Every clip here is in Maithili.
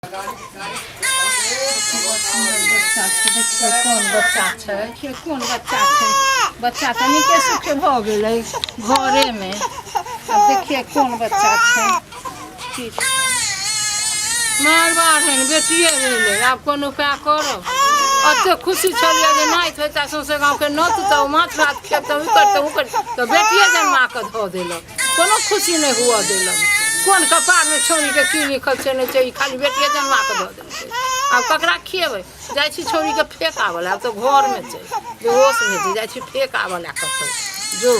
बच्चा छै, देखियौ कोन बच्चा छै, देखियौ कोन बच्चा छै। बच्चा तऽ नीके सुखे भऽ गेलै घरेमे। आब देखियौ कोन बच्चा छै। की मार बाढ़नि बेटिए भेलै, आब कोन उपाय करब? एते खुशी छलियै जे नाति होइता, सौंसे गाँवके नोत तऽ माछ भात खेतहुँ, ई करतहुँ, ओ करतहुँ, तऽ बेटिए जन्मा कऽ धऽ देलक, कोनो खुशी नहि हुअ देलक। कोन कपारमे छौड़ीके की लिखल छै नहि छै, ई खाली बेटिए जन्मा कऽ धऽ देलकै। आब ककरा खिएबै? जाइ छी छौड़ीके फेक आबऽ लए। आब तऽ घरमे छै, बेहोश भेल छै। जाइ छी फेक आबऽ लए कतहु। जो,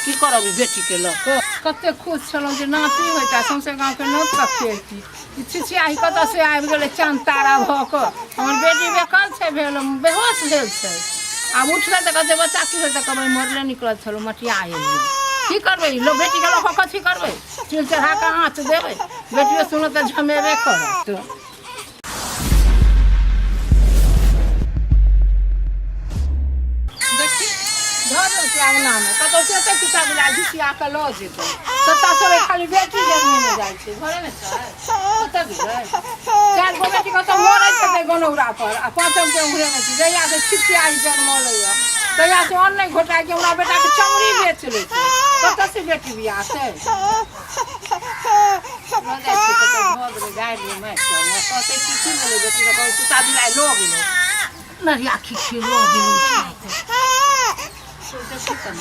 की करब ई बेटीके लऽ कऽ? कतेक खुश छलहुँ जे नाति होइता, सौंसे गाँवके नोत कऽ खियैती। ई छिछियाही कतऽसँ आबि गेलै चाँद तारा भऽ कऽ? हमर बेटी बेकल छै, भेल बेहोश भेल छै। आब उठबै तऽ कहतै बच्चा की भेल? तऽ कहबै मरले निकलल छलहुँ, मटिया एलियै। की करबै ई लोक बेटीके लऽ कऽ? कथी करबै? चूल्हि चढ़ा कऽ आँच देबै? बेटियो सुनत तऽ झमेबे करत। देखी, धऽ देलकै अङ्गनामे, कतहु से एतै कुत्ता बिलाइ घिसिया कऽ लऽ जेतै। सत्ता सबै खाली बेटी जन्मेने जाइ छै। घरेमे छै, कतऽ गेलै? चारि गो बेटी कतऽ मरै छै गनौरा पर आ पाँचम के उम्हरेमे छै। जहिया से छिछियाही जन्मलैए तहिया से अन्न नहि घोटाइ के हमरा बेटाके चमड़ी बेच लै छै। कतऽ से बेटी बियाहतै? लऽ जाइ छियै कतऽ, धऽ देबै, गाड़ि देबै माटि परमे। कहतै की की भेलै बेटीके? कहबै कुत्ता बिलाइ लऽ गेलै, नरिया खिखी लऽ गेलै उठा कऽ। देखू कनि।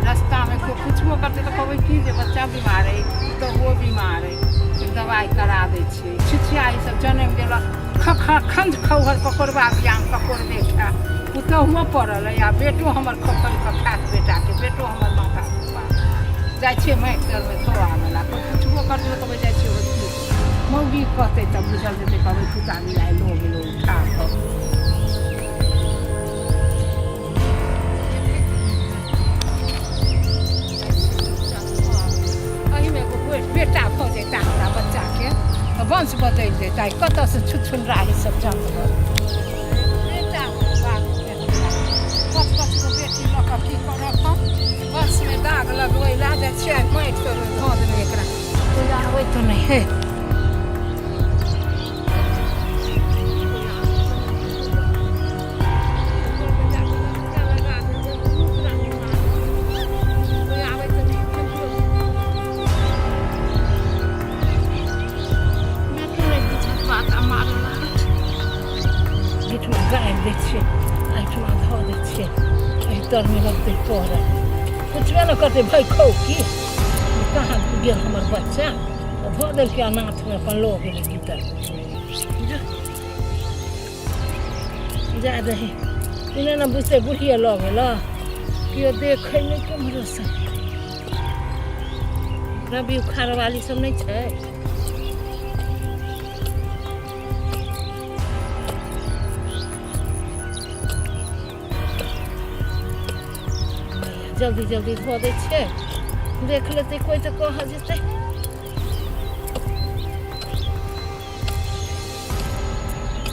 रास्तामे कोइ पुछबो करतै तऽ कहबै की जे बच्चा बीमार अइ, पुतहुओ बीमार अइ, दवाइ करा दै छियै। छिछिया ई सब जनमि गेलक, खख खंज खौहर पकौड़बा बियाह पकौड़बे खाय। पुतहुओ पड़ल अइ आ बेटो हमर खखोरि कऽ खायत बेटाके। बेटो हमर माथा जाइ छियै माटि तरमे धो आबै ला। कोइ पुछबो करतै तऽ कहबै जाइ छियै हॉस्पिटल। मौगी कहतै तऽ बुझल जेतै, कहबै कुत्ता बिलाइ लऽ गेलै उठा कऽ। एहिमे एगो बेटा भऽ जेता हमरा बच्चाके तऽ वंश बदलि जेता। कतऽसँ छुछुनराही सब जन्म बेटा बाबूके हमरा पाँच पाँच गो बेटी लऽ कऽ की करब हम? वंशमे दाग लगबै लए जाइ छियै। माटि तरमे धऽ देबै एकरा, कोइ आबै तऽ नहि हे। एहिठमा गाड़ि दै छियै, एहिठमा धऽ दै छियै, एहि तरमे लगतै पड़ल। पुछबे ने करतै भाइ खौ की कहाँ गेल हमर बच्चा? तऽ धऽ देलकै अनाथमे, अपन लऽ गेलै भीतर। जा दही, ई नहि ने बुझतै बुढ़िए लऽ गेल। केओ देखै नहि केम्हरोसँ। रवि उखाड़ऽ वाली सब नहि छै। जल्दी जल्दी धो दै छियै, देख लेतै कोइ तऽ कह जेतै।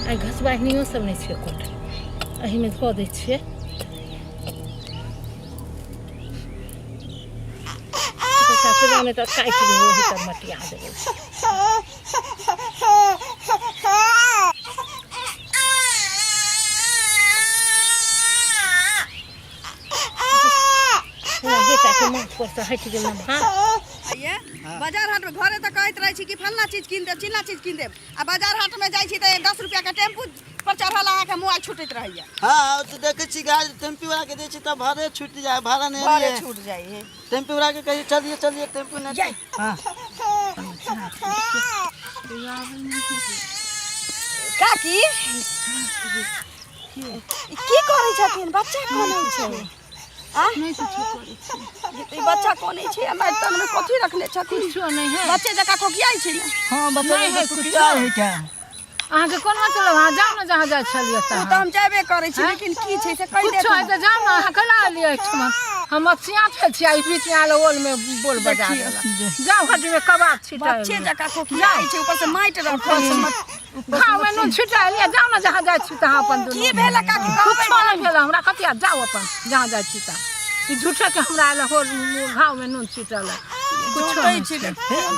आइ घसबाहिनियो सब नहि छै एकोटा। एहिमे धो दै छियै। नहि तऽ काटि देबै, ओही पर मटिया देबै। बेटाके माथ पर से हटि गेल भात। आइये बाजार हाट में घरे तऽ कहैत रहै छी कि फलना चीज कीन देब, चिलना चीज कीन देब, आ बाजार हाट में जाइ छी तऽ 10 रुपया के टेम्पू पर चढ़ल अहाँके मोबाइल छूटैत रहैया। हाँ, तऽ देखै छी गाड़ी टेम्पू वाला के दै छी तऽ भाड़े छूटि जाइ, भाड़ा नहि भाड़े अलियै। छूट जाइ है। टेम्पू वाला के कहिए चलिए चलिए, टेम्पू नहीं। जाय। हाँ। काकी, ई की करै छथिन? बच्चा कनै छै? आ नहि किछो करै छी। ई बच्चा कनै छै आ मारि तनमे कथी रखने छथिन? किछो नहि है। बच्चे जकाँ कोकियाइ छै ने। हाँ, बच्चा नहि है के कुछो। क्या है क्या? अहाँके कोन मतलब? अहाँ जाउ ने जहाँ जाइ छलियै ओ तऽ तहाँ। हम जेबे करै छी, लेकिन की छै से कहि कुछो है देत। तऽ जाउ ने। अहाँ केना एलियै एहिठमा? हम अफसिया भेल छी आ ई बीचमे आयल ओलमे बोल बजा देलक। जाउ, हड्डीमे कबाब छिटा। बच्चे जकाँ कोकियाइ छै, ऊपर से माटि रखल छै। घाव में नून छिटा लिया जाओ ना जहाँ जाइ छी तहाँ अपन दुनू की भेल काकी कहबै कुछो नहि भेल हमरा कथी आब जाओ अपन जहाँ जाइ छी तहाँ ई झूठे के हमरा आयल हो घाव में नून छिटल है कुछो झूठै नहि छी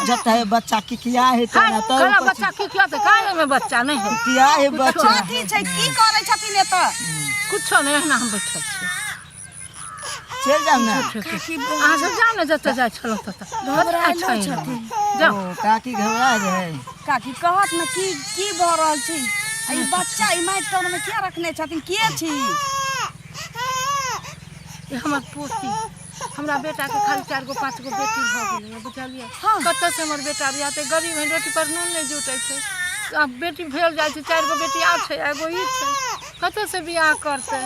जब है बच्चा किकिया है तो हाँ, ना तो कहला बच्चा की किया तऽ काहे में बच्चा नहीं है किया है बच्चा कथी छै की करै छथिन एतऽ कुछो नहि एहिना हम बैठल छी चल जाओ ना अहाँ सब जाउ ने जतऽ जाइ छलहुँ ततऽ घबरायल कतऽ छै छथिन। जाउ ओ, काकी घबरा रहे काकी कहत ने की की भऽ रहल छै आ ई बच्चा ई माटि तर में किया रखने छथिन के छी ई हमर पोती हमरा बेटाके खाली चारि गो पाँच गो बेटी भऽ गेलै बुझलियै हँ। कतऽसँ हमर बेटा बियाहतै गरीब है रोटी पर नून नहि जुटै छै आब बेटी भेल जाइ छै चारि गो बेटी आर छै एगो ई छै कतऽसँ बियाह करतै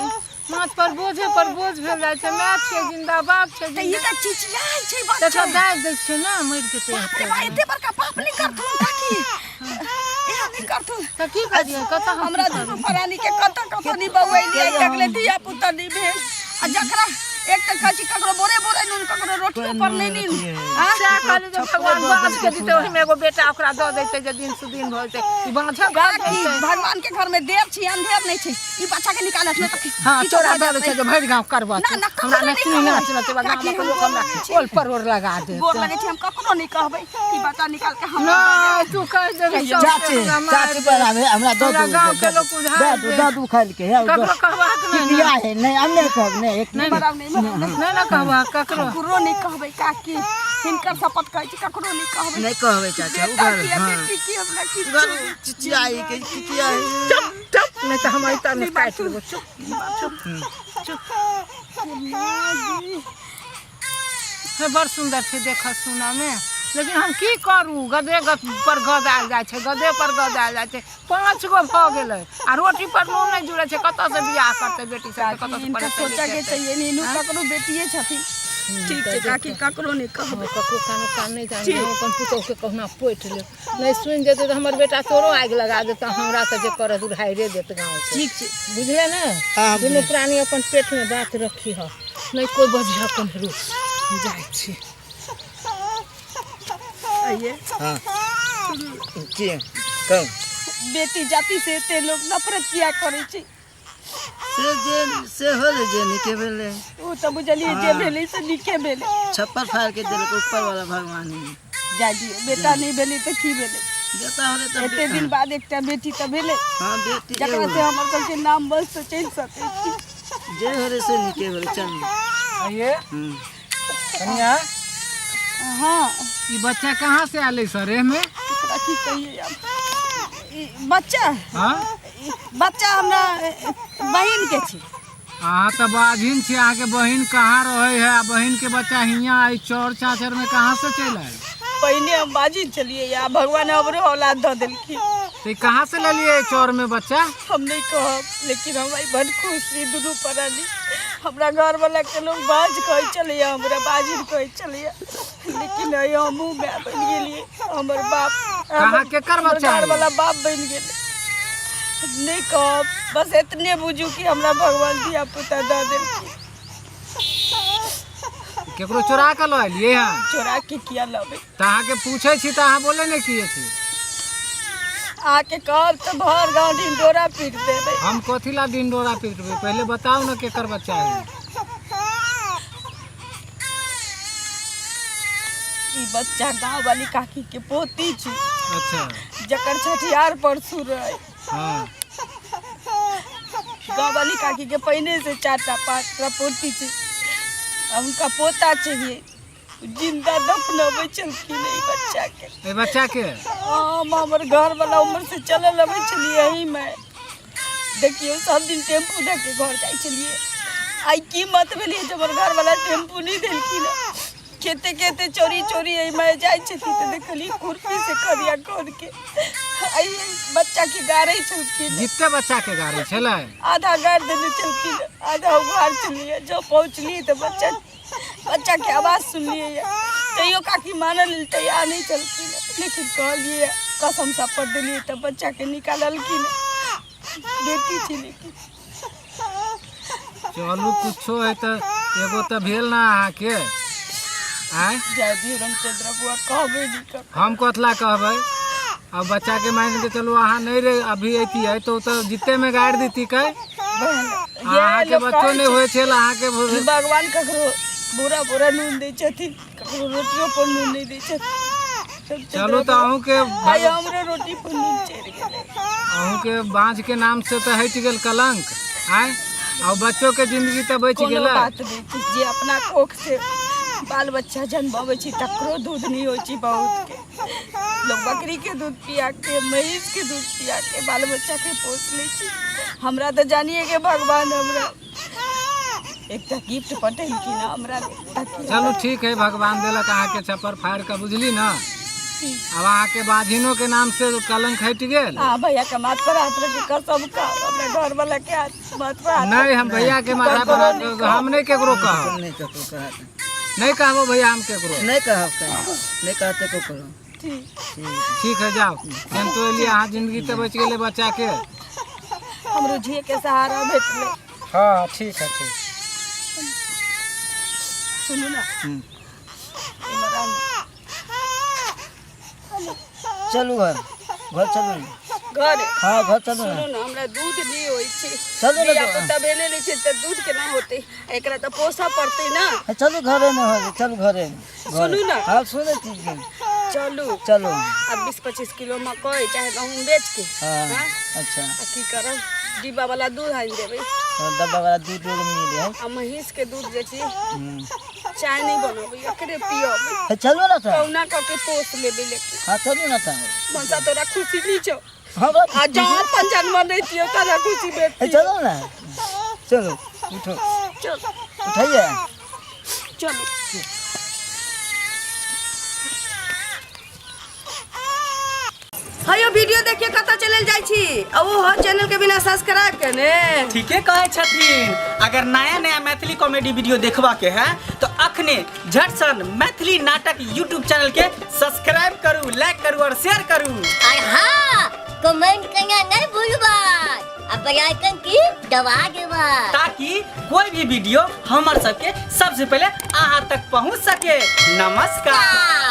माथ पर बोझे पर बोझ भेल जाइ छै माय छै जिंदा बाप छै तऽ ई जिंदा तऽ चिचियाइ छै बच्चा तकरा दाबि दै छियै ने मरि जेतै बाप रे बा एते बड़का पाप नहि करथुन काकी एहन नहि करथुन तऽ की करियै कतऽ हम हमरा दुनू प्राणी के कतऽ कतऽ नहि बौएली आइ तक ले धिया पुता नहि भेल आ जकरा एक तऽ कहै छी ककरो बोरे बोरे नून ककरो रोटियो पर नहि नीन आ सएह कहली जे भगवान बाँझ के दितै ओहिमे एगो बेटा ओकरा दऽ दैतै जे दिन सुदिन भऽ जेतै ई बाँझक घर काकी दैतै भगवान के घर में देर छी अंधेर नहीं छी ई बच्चा के निकालत नहीं तऽ हाँ किछो तोरा भऽ दऽ दै छै जेतै। जे भरि गाँव करबऽ ना, ना, हमरा ककरो नहि नहि सुनी कहबै। नाच नचबा गाँव काकी, के हम लोक हमरा गोर लगै छी। ओल परोर लगा देत गोर लगै छी हम ककरो नहीं कहबै ई बच्चा निकाल के हमरा दऽ नहि तू कहि देबही सब चाची हमरा मारि चाची देत। बराबर हमरा दऽ हमरा दू गाँव के लोक उधार दऽ दू देत। दऽ दू खाइ के है ककरो कहबाक नहि किया ने है नहीं हम नहीं कहब नहीं एक नहीं बराबर नहीं बराबर नहीं। नहि ने कहबाक ककरो ककरो नहीं कहबै काकी हिनकर शपथ कहै छी ककरो नहीं कहबै नहीं कहबै चाचा बेटा उधर की हाँ बेटी की हमरा की उधर चिचियाई के किकियाई चुप चुप नहीं तऽ हम अइता नहि काटि लेबो चुप चुप चुप हे बड़ सुन्दर छै देखऽ सुनऽमे लेकिन हम की करू गदे गद पर गद आयल जाइ छै गदे पर गद आयल जाइ छै पाँच गो भऽ गेलै आ रोटी पर नून नहि जुड़ै छै कतऽसँ बियाह करतै बेटी सबके कतऽसँ इनका पढ़ेतै सोचऽ के लिखेतै चाहिए नीनू ककरो बेटिए छथिन ठीक छै काकी ककरो नहि कहबै ककरो कानो कान नहि जानी हम अपन पुतोहके कहुना पोति लेब नहि सुनि जेतै तऽ हमर बेटा तोरो आगि लगा देतौ हमरा तऽ जे करत उधाइरे देत गाँवसँ ठीक छै बुझले ने हाँ, दुनू प्राणी अपन पेटमे बात रखी ह नहि कोइ बजिह कन्हरू जाइ छी आइए हाँ की कहू बेटी जाति से एते लोग नफरत किया करै छै से जे से होले जे नीके भेलै ओ तऽ बुझलियै जे भेलै से नीके भेलै छप्पर फाड़ के देलक ऊपर वाला भगवान ही जा दियौ बेटा नहि भेलै तऽ की भेलै बेटा होले तऽ एते दिन बाद एकटा बेटी तऽ भेलै हाँ बेटी जकरा एगो से हमर सबके नाम बस से चलि सकै छी जे होले से नीके भेलै चल आइए हम्म कनिया हाँ ई बच्चा कहाँ से आले सर एमे एकरा की कहियै आब ई बच्चा हाँ ई बच्चा हमरा बहिन के छी अहाँ तऽ बाझिन छी अहाँके बहिन कहाँ रहे है आ बहिन के बच्चा हियाँ आई चौर चाचर में कहाँ से चलि आयल पहिने हम बाजिन छलियै आ भगवान हमरो औलाद दऽ देलखिन तो ई कहाँ से लेलिए चौर में बच्चा हम नहीं कहब लेकिन हम आइ बड़ खुश छी दुनू प्राणी हमरा घरवला के लोग बाज कहै छलैया हमरा बाजिन कहै छलैया लेकिन आइ हमहूँ माय बनि गेलियै हमर बाप कहाँ केकर हमर बच्चा है? घरवला बाप बनि गेलै नहि कहब बस एतने बुझू कि हमरा भगवान धिया पुता दऽ देलखिन केकरो चोरा के लऽ एलिए हन चोरा के किया लबै तऽ अहाँके पूछै छी तऽ अहाँ बोले नहि किए छी अहाँके कहब तऽ भर गाँव ढिंडोरा पीट देबै हम कथी ला डिंडोरा पीटबै पहले बताउ ने केकर बच्चा है ई बच्चा गाँव वाली काकी के पोती छी अच्छा जकर छठियार परसू रहे हाँ गाँव वाली काकी के पहिने से चारटा पाँचटा पोती छै आ हुनका पोता चाहिए जिंदा दफनबै छलखिन एहि बच्चा के एहि बच्चा के हम हमर घर वाला उम्र से चलल अबै छलियै एहिमे देखियौ सब दिन टेम्पू धऽ के घर जाइ छलियै आइ की मत भेलियै जे हमर घर वाला टेम्पू नहि देलखिन खेते खेते चोरी चोरी एहिमे जाइ छथिन तऽ देखलियै खुरपी से खदिया खोद के आइ बच्चा के गाड़ै छलखिन जितने बच्चा के गाड़ी छलै आधा गाड़ि देने छलखिन आधा उघार छलियै जब पहुँचलियै तऽ बच्चा बच्चा के आवाज सुनलियै तैयो काकी मानल लेल तैयार नहि छलखिन लेकिन कहलियै कसम सब पर देलियै तऽ बच्चा के निकाललखिन बेटी छै लेकिन चलू कुछो है तऽ एगो तऽ भेल ना अहाँके आँय जय दियौ रामचंद्र बुआ कहबै नहि ककरो। हम कथला कहबै आ बच्चा के मान के चलू अहाँ नहीं रहे अभी अतियै तो तऽ जिते में गाड़ि देती कै। बहन, अहाँके लोक बच्चो कहै नहि छै होइ छल अहाँके कि भगवान ककरो बुरा बुरा नून दै छथिन, ककरो रोटियो पर नून नहि दै छथिन। चलू तऽ अहूँके आइ हमरो रोटी पर नून चढ़ि गेलै। अहूँके बाँझ के नाम से तऽ हटि गेल कलंक आँय, आ बच्चो के जिंदगी तऽ बचि कोनो गेलै। बात नहि छै, जे अपना कोख से बाल बच्चा जन्माबै छै तकरो दूध नहि होइ छै। बहुत के लोग बकरी के दूध पिया के, महींस के दूध पिया के बाल बच्चा के पोस लै छै। हमरा तऽ जानिए के भगवान हमरा एकटा गिफ्ट पठेलखिन हँ हमरा ताकि चलू ठीक है, भगवान देलक अहाँके छप्पर फाड़ि कऽ, बुझली ने? आब अहाँके बाझिनो के नाम से कलंक हटि गेल। हाँ, भैया के माथ पर हाथ रख के कसम खा, हमरा घर वाला के हाथ माथ पर हाथ। नहीं, हम भैया के माथा पर हाथ हम नहीं केकरो कहब। नहीं ककरो कहत। नहीं कहबो भैया हम केकरो। नहीं कहब, कहीं नहीं कहते ककरो। ठीक। ठीक है, जाओ। केहन एलियै अहाँ, जिंदगी तऽ बचि गेलै बच्चा के। हमरो झिए के सहारा भेटलै। हाँ ठीक है, ठीक। सुनू ना, इमहर आउ ना। चलू घर, घर चलू ने। घर? हाँ, घर चलू सुनू ने। ने, हमरा दूध नहीं होइ छै। चलू ने। धिया पुता भेले नहि छै तऽ दूध केना होतै? एकरा तऽ पोसऽ पड़तै ने। हाँ, चलू घरे में हो, चलू घरे में घरे। सुनू ने। हाँ, सुनै छी। चलू। चलू। आ 20-25 किलो मकई चाहे गहूँम बेच के। हाँ। हाँ? अच्छा। आ की करब, डिब्बा वाला दूध आनि देबै। हाँ, डब्बा वाला दूध एगो मिले है। आ महींस के दूध जे छै, चाय नहीं बनबै, एकरे पियबै। हे, चलू ना तऽ। कहुना कऽ के पोस लेबै लेकिन। हाँ, चलू ना तऽ। मनसा, तोरा खुशी नहीं छौ? हमरा आ जँ अपन जन्म नहीं दियौ तोरा खुशी हे, भेटती? चलो ना, चलो, उठो। चल। उठाइए। चलू। हयो, वीडियो देखिए कतऽ चलल जाइ छी आ ओ चैनल के बिना सब्सक्राइब केने? ठीके कहै छथिन। अगर नया नया मैथिली कॉमेडी वीडियो देखबा के है तो अखने झट सन मैथिली नाटक यूट्यूब चैनल के सब्सक्राइब करू, लाइक करू और शेयर करू। और हाँ, कमेंट करना नहीं भूलबा आ बेल आइकन की दबा देबा, ताकि कोई भी वीडियो हमर सबके सबसे पहले अहाँ तक पहुँच सके। नमस्कार।